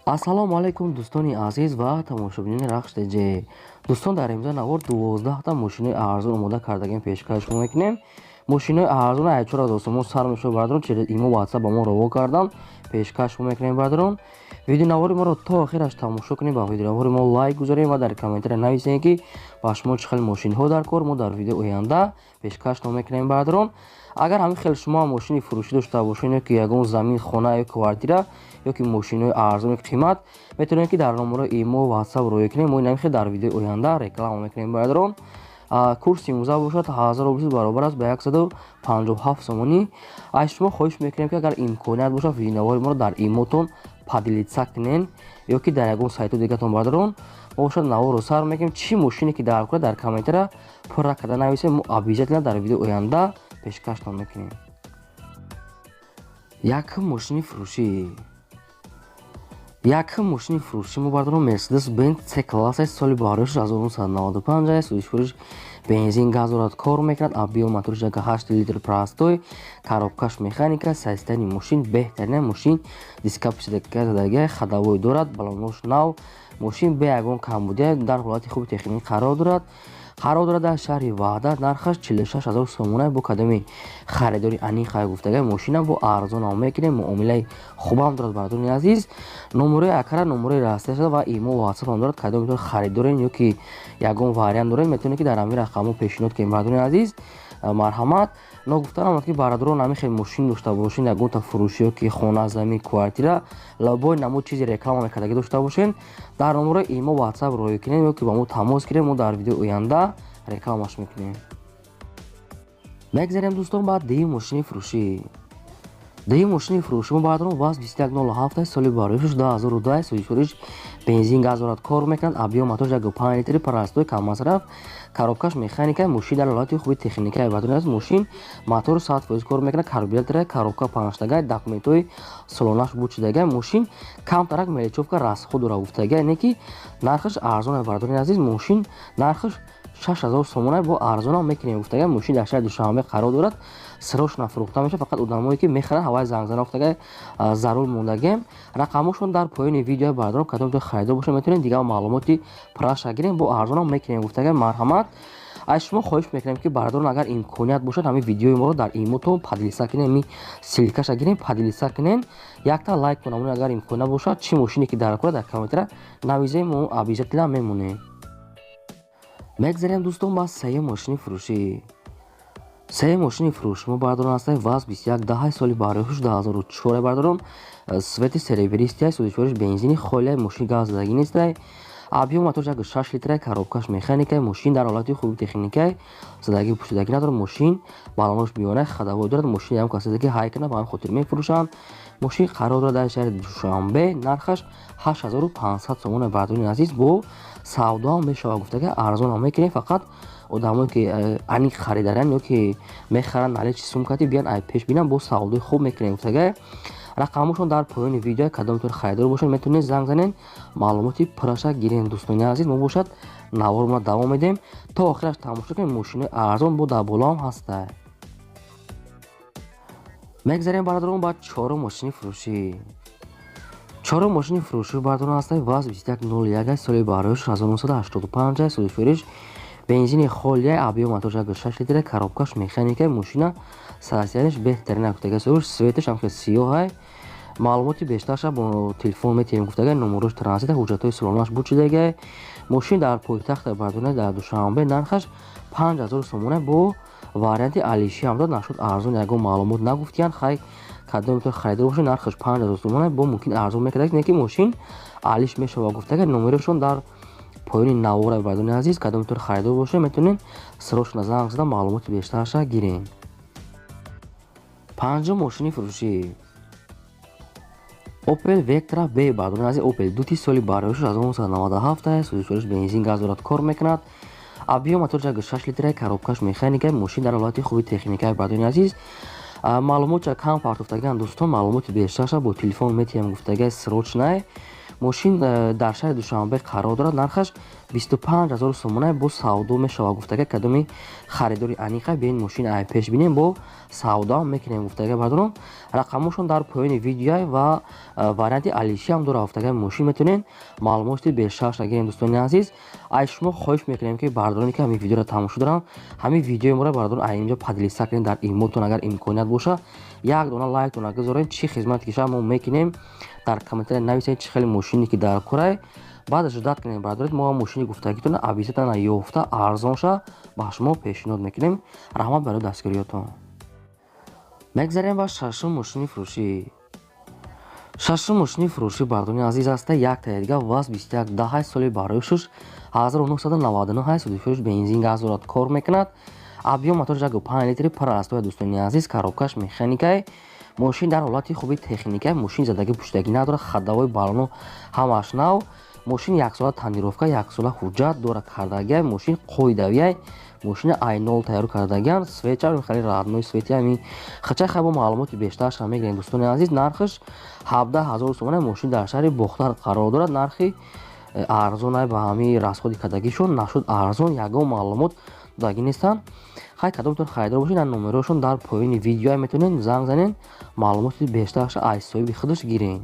Ассалому алайкум, дӯстони азиз ва тамошобинони Рахш ТЖ. Дӯстон, дар имрӯза навор 12та мошинои арзон омода кардагем, пешкаш шумо мекунем. Мошинои арзон ай 4000 сомон сар мешавад, бародарон. Через имо, ватсап ба мо раво кардан, пешкаш шумо мекунем. Бародарон, видеонавори моро то охираш тамошо кунем, ба видеонавори мо лайк гузорем ва дар комментария нависем, ки ба шумо чӣ хел мошинҳо дар кор, мо дар видеои оянда пешкаш мекунем. Бародарон, агар ҳамин хел шумо мошини фурӯшӣ дошта бошед ё ки ягон замин, хона ё квартира, ё ки мошинои арзони қимат, метавонед, ки дар номерои имо, ватсап роя кунем. Мо ин хел дар видеои оянда реклама мекунем. Бародарон, курси имрӯза бошад 1000 рубл, баробар аст ба 157 сомонӣ. Аз шумо хоҳиш мекунем, ки агар имконият бошад, видеонавори моро дар имотон поделиться кунен ё ки дар ягон сайтҳои дигатон. Бародарон, мо бошад наворро сар мекунем. Чӣ мошине ки дар кора, дар комментария пурра карда нависем, мо обязательно дар видеои оянда пешкаштон мекунем. Якум мошини фурӯшӣ. Якум мошини фурӯшӣ мо, бародарон, Мерседес Бенз С класс, соли барояш 1995 аст. Сӯзишвориш бензин, газ дорад, кор мекунад. Объём моториш 8 литр, простой, коробкаш механика. Состояние мошин беҳтарина. Мошин диска пӯшидагия, ходовой дорад, балонош нав. Мошин бе ягон камбудия, дар ҳолати хуби техникӣ қарор дорад. Қарор дорад дар шаҳри Ваҳдат. Нархаш 46 000 сомона. Бо кадоми харидори аниқа гуфтага, мошина бо арзонам мекунем, муомилаи хубам дорад. Бародарони азиз, номерои акара, номерои раста шуда ва имо, ватсапам дорад. Кадоми харид дорем ё ки ягон вариант дорем, метавонед, ки дар ҳамин рақамҳо пешниҳод кунем. Бародарони азиз, марҳамат. Ногуфта намонад, ки бародарон, ҳамин хел мошин дошта бошед, ягонта фурӯшӣ ё ки хона, замин, квартира, любой намуд чизи реклама мекардагӣ дошта бошед, дар номерои имо, ватсап роя кунем ё ки ба мо тамос гирем, мо дар видеои оянда рекламаш мекунем. Мегзарем, дӯстон, ба дуюм мошини фурӯшӣ. Дуюм мошини фурӯшӣ мо, бародарон, ВАЗ 2107, соли барояш 2010, сӯзишвориш бензин, газ дорад, кор мекунад. Объём моторш 1,5 литри, простой, каммасраф, коробкаш механика. Мошин дар ҳолати хуби техника бадон аст. Мошин мотор 100% кор мекунад, карбюратора, коробка панҷтага, документҳои солонаш буд шудага. Мошин камтарак мелочёвка, расход дора гуфтага, не ки нархаш арзон. Бародарони азиз, мошин нархаш 6000 сомона, бо арзонам мекунем гуфтага. Мошин дар шаҳри Душанбе қарор дорад, срочно фурӯхта мешавад. Фақат одамое ки мехаранд, ҳавай зангзана гуфтага, зарур мондагем. Рақамҳошон дар поёни видео, бародарон. Кадом ҷо харидор бошад, метавонед дигар маълумоти пурраша гирем. Бо арзонам мекунем гуфтага, марҳамат. Аз шумо хоҳиш мекунем, ки, бародарон, агар имконият бошад, ҳамин видеои моро дар имотон поделиться кунем, ҳамин ссылкаша гирем, поделиться кунем, якта лайк кунам. Агар имконият бошад, чӣ мошине ки дар кора, дар комментария нависем, мо обязательно мемонем. Мегзарем, дӯстон, ба сеюм мошини фурӯшӣ. Сеюм мошини фурӯшӣ мо, бародарон, ҳастаи ВАЗ 2110, соли барояш 2004. Бародарон, цвети серебристый, сӯзишвориш бензини холия, мошин газ задагӣ нестай. Объём мотор 6 литра, коробкаш механика. Мошин дар ҳолати хуби техникай, задагӣ пӯшидагӣ надорад. Мошин балонош биёна, ходовой дорад. Мошин ям касе ки ҳай кунад, ба ҳамин хотир мефурӯшанд. Мошин қарор дорад дар шаҳри Душанбе, нархаш 8500 сомона. Бародарони азиз, бо савдоам мешавад гуфтага, арзонам мекунем. Фақат одамое ки аниқ харидаранд ё ки мехаранд, наличный сумкати биён, ай пеш бинам, бо савдои хуб мекунем гуфтага. Рақамҳошон дар поёни видео. Кадомтон харидор бошед, метавонед занг занед, маълумоти пурраша гирем. Дӯстони азиз, мо бошад наворона давом медиҳем, то охираш тамошо кунем. Мошинои арзон бо дар болоам ҳаста. Мегзарем, бародарон, ба чорум мошини фурӯшӣ. Чорум мошини фурӯшӣ, бародарон, ҳастаи ВАЗ 2101, соли барояш 1985, сӯзишвориш бензини холия, объём мотор 6 литра, коробкаш механика. Мошина состоянияш беҳтарин гуфтага, цветаш ҳам хел сиёҳай. Маълумоти бештарша бо телефон метиҳем гуфтага. Номерош транзита, ҳуҷҷатҳои солонааш буд шудага. Мошин дар пойтахт, бардона, дар Душанбе, нархаш 5000 сомона, бо варианти алиши ҳам дод. Нашуд арзон, ягон маълумот нагуфтиянд. Хай, кадомтон харидор бошед, нархаш 5000 сомона, бо мумкин арзон мекард, не ки мошин алиш мешава гуфтага. Номерошон дар поёни навора. Бардони азиз, кадомтон харидор бошед, метавонед срочно занг зада, маълумоти бештарша гирем. Панҷум мошини фурӯшӣ Opel Vectra B. Бардони азиз, Opel дути, соли барояш 1997, сӯзишвориш бензин, газ дорад, кор мекунад. Объём мотор 6 литра, коробкаш механика. Мошин дар ҳолати хуби техника. Бардони азиз, маълумотча кам партофтагиан, дӯстон, маълумоти бештарша бо телефон метиҳам гуфтага, срочно. Мошин дар шаҳри Душанбе қарор дорад, нархаш 25 000 сомона, бо савдо мешавад гуфтага. Кадоми харидори аниқа биен, мошин ай пеш бинем, бо савдоам мекунем гуфтага. Бародарон, рақамошон дар поёни видеоя ва варианти алишиам дора гуфтага. Мошин метавонед маълумоти бештарша гирем. Дӯстони азиз, ай шумо хоҳиш мекунем, ки бародароне ки ҳамин видеоро тамошо доранд, ҳамин видеои моро, бародарон, ай инҷо поделиться кунед дар имотон. Агар имконият боша, як дона лайктона гузоред. Чӣ хизмате ки шава, мо мекунем. Дар комментария нависед, чӣ хеле мошине ки дар корай. Баъд ждать кунем, бародаред, мо мошини гуфтагитона обязательно ёфта, арзонша ба шумо пешниҳод мекунем. Раҳмат барои дастгириётон. Мегзарем ба шашум мошини фурӯшӣ. Шашум мошини фурӯшӣ, бардони азиз, аста яктаи дига ВАЗ 2110, соли барои 1999, судифурӯш, бензин, газ дорад, кор мекунад. Объём мотор 1,5 литри, простой. Дӯстони азиз, коробкаш механикай. Мошин дар ҳолати хуби техникай. Мошин задагӣ пуштагӣ надорад, ходовой, балоно ҳамаш нав. Мошин яксола тонировка, яксола ҳуҷҷат дора кардагиай. Мошин қоидавиай. Мошини айнол тайёр кардагиан. Свеча хеле родной свети ами хача. Хай, бо маълумоти бештарша мегирем. Дӯстони азиз, нархаш 17 000 сомона. Мошин дар шаҳри Бохтар қарор дорад. Нархи арзонай, ба ҳамаи расходи кардагишон нашуд арзон. Ягон маълумот додагӣ нестанд. Хай, кадомтон харидор бошед, номерошон дар поёни видеоа, метавонед занг занед, маълумоти бештарша аз соҳиби худаш гиред.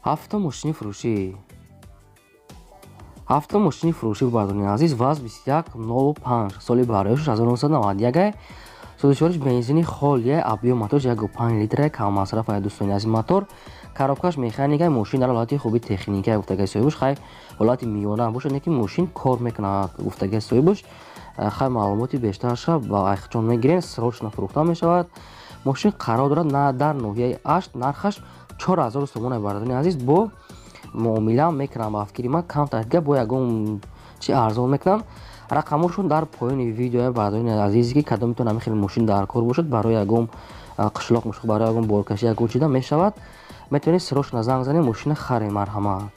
Ҳафтум мошини фурӯшӣ. Ҳафтум мошини фурӯшӣ, бардони азиз, ВАЗ 2105, соли барояш 1991, сӯзишвориш бензини холия, объём моторш 1,5 литра, каммасраф. Дӯстони азиз, мотор, коробкаш механика. Мошин дар ҳолати хуби техника гуфтагаи соҳибаш. Хай, ҳолати миёна бошад, не ки мошин кор мекунад гуфтагаи соҳибаш. Хай, маълумоти бештарша ба айхчон мегирем. Срочно фурӯхта мешавад. Мошин қарор дорад на дар ноҳияи Ашт. Нархаш 4000 сомона. Бардони азиз, бо муомила мекунам. Ба фикри ман, камтар дига бо ягон чи арзон мекунам. Рақамошон дар поёни видеоя. Бардони азизе ки кадомитон ҳамин хел мошин дар кор бошад, барои ягон қишлоқ мушоқ, барои ягон боркашӣ, ягон чида мешавад, метавонед срочно занг занед, мошина харем. Марҳамат.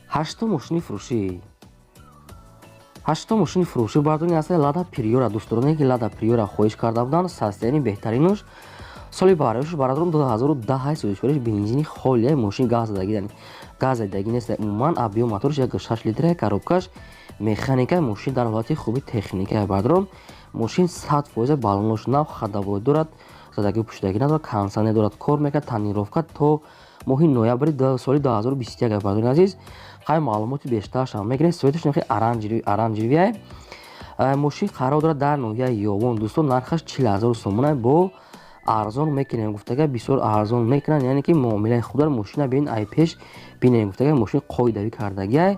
Ҳаштум мошини фурӯшӣ. Ҳаштум мошини фурӯшӣ, бардони асли, Лада Приора. Дӯстдороне ки Лада Приора хоҳиш карда буданд, состояние беҳтаринуш. Соли барояш, бародарон, 2010, сӯзишвориш бензини холия. Мошин газ задагӣ нест умуман. Объём моторш 1,6 литра, коробкаш механика. Мошин дар ҳолати хуби техника, бародарон. Мошин 100%, балонош нав, ходовой дорад, задагӣ пуштагӣ надорад, кондиционер дорад, кор мекунад. Тонировка то моҳи ноябри соли 2021. Бардони азиз, хай, маълумоти бештаршам мегирем. Цветаш оранжевый. Мошин қарор дорад дар ноҳияи Ёвон. Дӯстон, нархаш 40 000 сомона, бо арзон мекунем гуфтага. Бисёр арзон мекунанд, яъне ки муомилаи хуб дорад. Мошина бин, ай пеш бинем гуфтага. Мошин қоидавӣ кардагиай.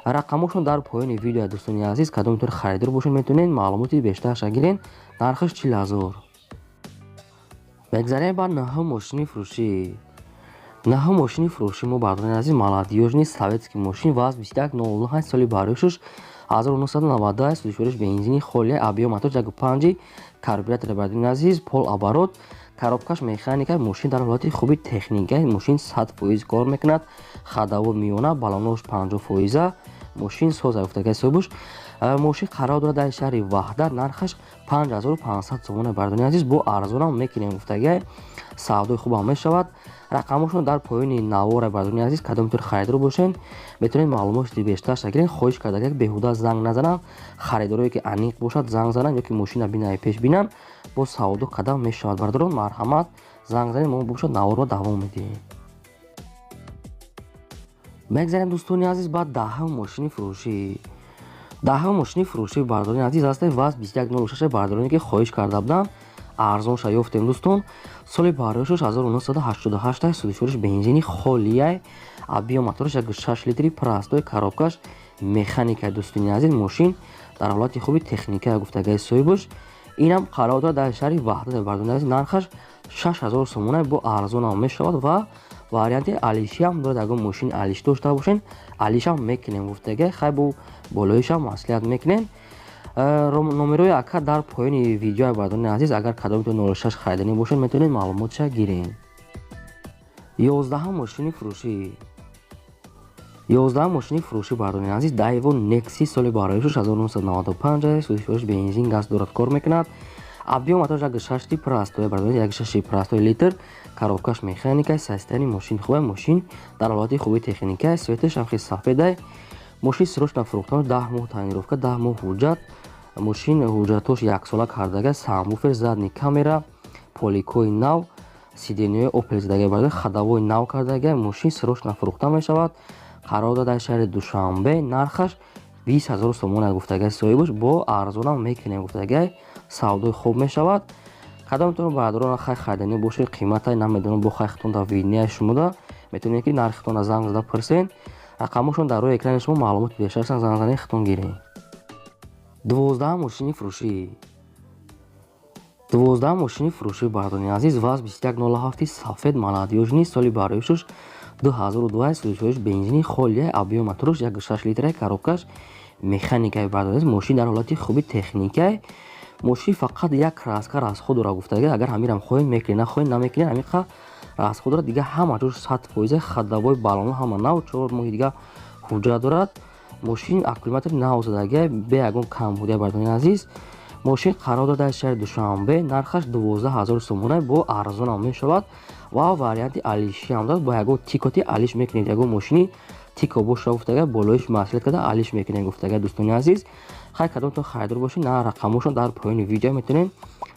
Рақамошон дар поёни видео. Дӯстони азиз, кадомтон харидор бошед, метавонед маълумоти бештарша гирен. Нархаш 40 000. Мегзарем ба наҳум мошини фурӯшӣ. Наҳум мошини фурӯшӣ мо, бардони азиз, молодёжный советский мошин ВАЗ 2109, соли бароишуш 1992, сӯзишвориш бензини холия, объём мотор 1,5, карбюратор, бардони азиз, полоборот, коробкаш механика. Мошин дар ҳолати хуби техника. Мошин 100% кор мекунад, ходовой миёна, балонош 50 фоиза. Мошин соза гуфтагаи соҳибуш. Мошин қарор дорад дар шаҳри Ваҳдат. Нархаш 5500 сомона. Бардони азиз, бо арзонам мекунем гуфтагай. Савдои хубам мешавад. Рақамошон дар поёни навора. Бардони азиз, кадомтон харидор бошед, метавонед маълумоти бештарша гиред. Хоҳиш карда, беҳуда занг назананд. Харидорое ки аниқ бошад, занг зананд ё ки мошина бинаи пеш бинанд, бо савдо қадам мешавад. Бардорон, марҳамат, занг занед. Мо бошад наворро давом медиҳем. Мегзарем, дӯстони азиз, ба даҳум мошини фурӯшӣ. Даҳум мошини фурӯшӣ, бардорони азиз, ҳастаи ВАЗ 2106. Бардороне ки хоҳиш карда буданд, арзонша ёфтем, дӯстон. Соли бароишаш 1988, сӯзишвориш бензини холияй, объём мотораш 1,6 литри, простой, коробкаш механика. Дӯстони азиз, мошин дар ҳолати хуби техника гуфтагаи соҳибаш. Инам қарор дорад дар шаҳри Ваҳдат. Бардорони азиз, нархаш 6000 сомона, бо арзонам мешавад ва варианти алишиам дорад. Ягон мошини алиш дошта бошен, алишам мекунем гуфтага. Хай, бо болоишам маслиҳат мекунем. Номерои ака дар поёни видеои. Бардорони азиз, агар кадомитон 06 хариданӣ бошед, метавонед маълумотша гиред. 11-ум мошини фурӯшӣ. 11-ум мошини фурӯшӣ, бардорони азиз, Дайво Некси, соли бароишаш 1995, сӯзишвориш бензин, газ дорад, кор мекунад. Объём мотораш 1,6 простой, бародари, 1,6 простой литр, коробкаш механика. Состояние мошин хубай, мошин дар ҳолати хуби техника, цветаш ҳам хеле сафедай. Мошин срочно фурӯхтан, 10 моҳ тонировка, 10 моҳ ҳуҷҷат, мошин ҳуҷҷатош яксола кардага, сабвуфер, задний камера, поликои нав, сиденьяҳои Опел задага, бародар, ходовой нав кардага. Мошин срочно фурӯхта мешавад. Қарор дорад дар шаҳри Душанбе. Нархаш 20 000 сомона гуфтагай соҳибаш, бо арзонам мекунем гуфтагай. Савдои хуб мешавад. Кадомтон, бародарон, хай харидани бошед, қиматай намедонам, бо хайхтон дар виднияи шумода метавонед, ки нархитонро занг зада пурсен. Рақамошон дар рӯи экрани шумо, маълумоти бештарашон занг занед, хитон гиред. 12 мошини фурӯшӣ. 12 мошини фурӯшӣ, бародарони азиз, ВАЗ 2107 сафед, молодёжный, соли бароишуш 2002, сӯзишвориш бензини холия, объём мотораш 1,6 литра, коробкаш механикаи. Бародари, мошин дар ҳолати хуби техникай. Мошин фақат як краска расход дора гуфтага. Агар ҳамирам хоҳед, мекунед, нахоҳед, намекунед. Ҳамиқа расход дорад, дига ҳама ҷош 100%, ходовой, баллоно ҳама нав, 4 моҳи дига ҳуҷҷат дорад. Мошин аккумулятори нав задага, бе ягон камбудия. Бародарони азиз, мошин қарор дорад дар шаҳри Душанбе. Нархаш 12 000 сомона, бо арзонам мешавад ва варианти алишиам дорад. Бо ягон тикоти алиш мекунед, ягон мошини тико боша гуфтага, болоиш маслиҳат карда алиш мекунем гуфтага. Дӯстони азиз, хай кадомтон харидор бошед, на рақамошон дар поёни видео, метавонед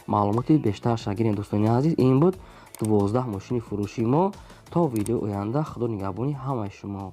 маълумоти бештарша гиред. Дӯстони азиз, ин буд 12 мошини фурӯшии мо. То видеои оянда, Худо нигаҳбони ҳамаи шумо.